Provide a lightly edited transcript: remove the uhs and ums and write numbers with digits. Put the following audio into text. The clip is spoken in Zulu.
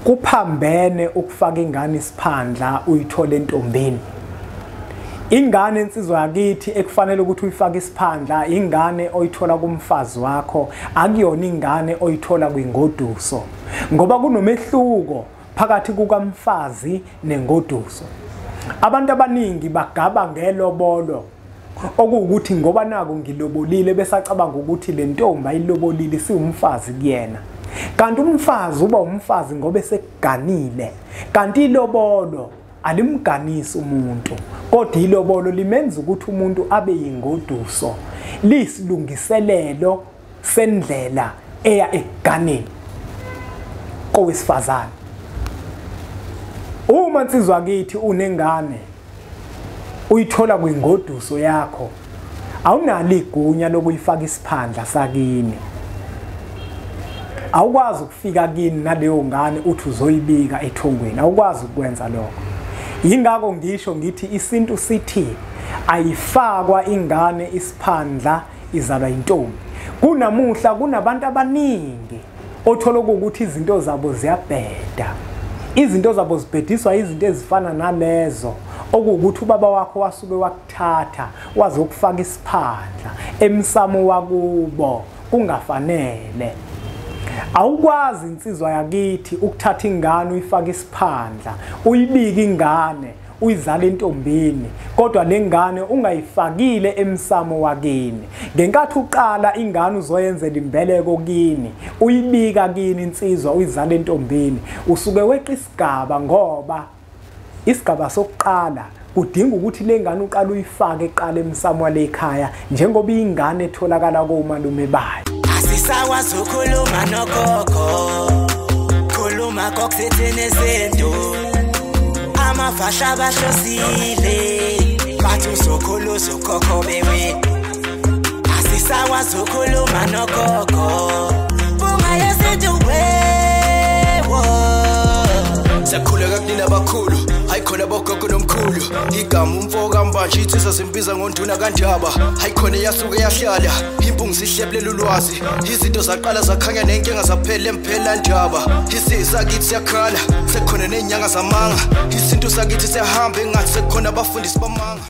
Kuphambene ukufaka ingane isiphandla uyithole entombini. Ingane insizwa yakithi ekufanele ukuthi uyifake isiphandla ingane oyithola kumfazi wakho, akuyona ingane oyithola kwingoduso, ngoba kunomehluko phakathi kukamfazi nengoduso. Abantu abaningi bagaba ngelobolo, okuwukuthi ngoba naku ngilobolile besacabanga ukuthi le ntombi ayilobolile siwumfazi kuyena. Kanti umfazi uba umfazi ngoba esekuganile, kanti ilobolo alimganisi umuntu, kodwa ilobolo limenza ukuthi umuntu abe yingoduso, lisilungiselelo sendlela eya ekuganeni kowesifazane. Uma insizwa kithi unengane uyithola kwingoduso yakho, awunalo igunya lokuyifaka isiphandla sakini. Awukwazi ukufika kini naleyo ngane uthi uzoyibika ethongweni, awukwazi ukwenza lokho. Yingakho ngisho ngithi isintu sithi ayifakwa ingane isiphandla izalwa intombi. Kunamuhla kunabantu abaningi othola ukuthi izinto zabo ziyabheda. Izinto zabo zibhediswa izinto ezifana nalezo, okuwukuthi ubaba wakho wasuke wakuthatha wazokufaka isiphandla emsamo wakubo kungafanele. Awukwazi insizwa yakithi ukuthatha ingane uyifake isiphandla, uyibike ingane uyizale entombini, kodwa lengane ungayifakile emsamo wakini. Ngenkathi uqala ingane uzoyenzela imbeleko kini, uyibika kini insizwa uyizale entombini, usuke weqa isigaba, ngoba isigaba sokuqala kudinga ukuthi lengane uqala uyifake eqala emsamo walekhaya, njengoba ingane etholakala komalume bayo. Asisakwazi ukukhuluma nogogo, khuluma kokuthini izinto, amafasha bahlosile, bathi uzokhulu uzokhokho bewe. Asisakwazi ukukhuluma nogogo, bunga yesintu wewo. Siyakhuleka kunina abakhulu, hayi khona bogogo nomkhulu. Igama umfo kaMbanje insizwa zimbiza ngonduna kaNdaba. Hayi khona yasuke yahlala, impungu sihlebulela ulwazi. Izinto zaqala zakhanya nenkinga zaphela emphela ndaba. Isizwe sakithi siyakhala, sekukhona nenyanga zamanga. Isintu sakithi siyahamba engathi sekukhona abafundisi bamanga.